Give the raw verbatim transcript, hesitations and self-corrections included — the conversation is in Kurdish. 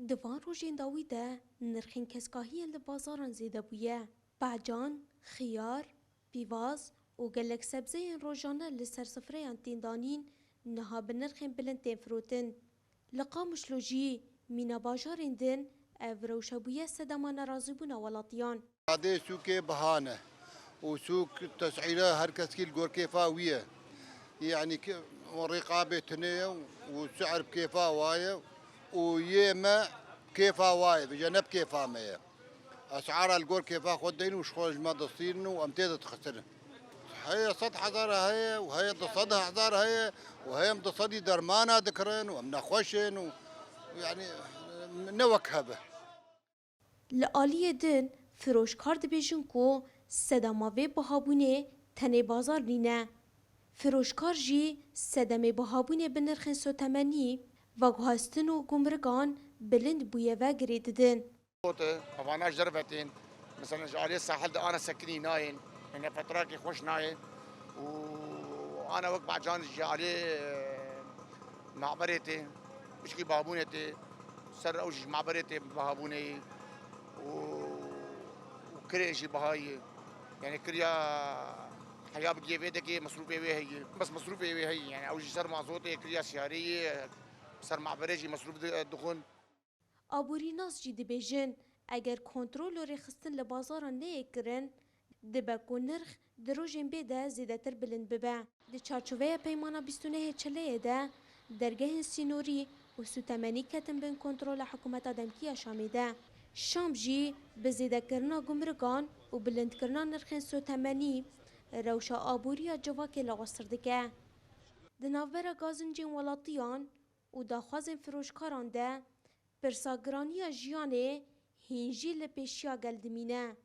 Di van rojên dawî de nirxên keskahiyên li bazaran zêde bûye. Becan, xiyar, pîvaz û gelek sebzeyên rojane li ser sifreyan tên danîn niha bi nirxên bilind tên firotin. Li Qamişlo jî mîna bajarên din ev rewşe bûye sedema nerazîbûna welatiyan. Radeyê sûkê biha ne û sûk tesîre her keskî li gor kêfa wî ye. Yanî ki rêqabê tune ye û si'er bi kêfa wa ye û yê me bi kêfa wa ye, vêca ne bi kêfa me ye. Esara li gor kêfa xwe deyn û ji xwe ji me distînin û em tê de dixisirin. Heye sed hezar heye û heye du sed hezar heye û heye em du sedî dermana dikirin û em nexweş in û yanî ne wek hev e. Li aliyê din firoşkar dibêjin ku sedema vê bihabûnê tenê bazar nîne. Firoşkar jî sedemê bihabûnê bi nirxên sotemenî, veguhestin û gumrikan bilind bûye ve girê didin. Gote, evana ji derve tên, mesela ji aliyê sahil de ana sekinî nayên, hene petrakê xweş nayê û ana wek bacan ji aliyê, e, maberê tê, pişkî bihabûnê tê, ser ew jî ji maberê tê bihabûnê yî û, û kirê jî biha yî. Yani kiriya heya bi gêvê dekê mesrûfê wê heye. Bes mesrûfê wê heye. Yani ew jî ser mazotê kiriya siyarê yê, ser maberê jî mesrûf di-, dixwin. Aborînas jî dibêjin, eger kontrol û rêxistin li bazaran neyê kirin, dibe ku nirx di rojên bê de zêdetir bilind bibe. Di çarçoveya Peymana bîst û nehê Çileyê de dergehên sînorî û sûtemenî ketin bin kontrola hikûmeta demkî ya Şamê de. Şam jî bi zêdekirina gumrikan û bilindkirina nirxên sûtemenî rewşa aboriya civakê lawaztir dike. Di navbera gazincên welatiyan û daxwazên firoşkaran de pirsa giraniya jiyanê hîn jî li pêşiya gel dimîne.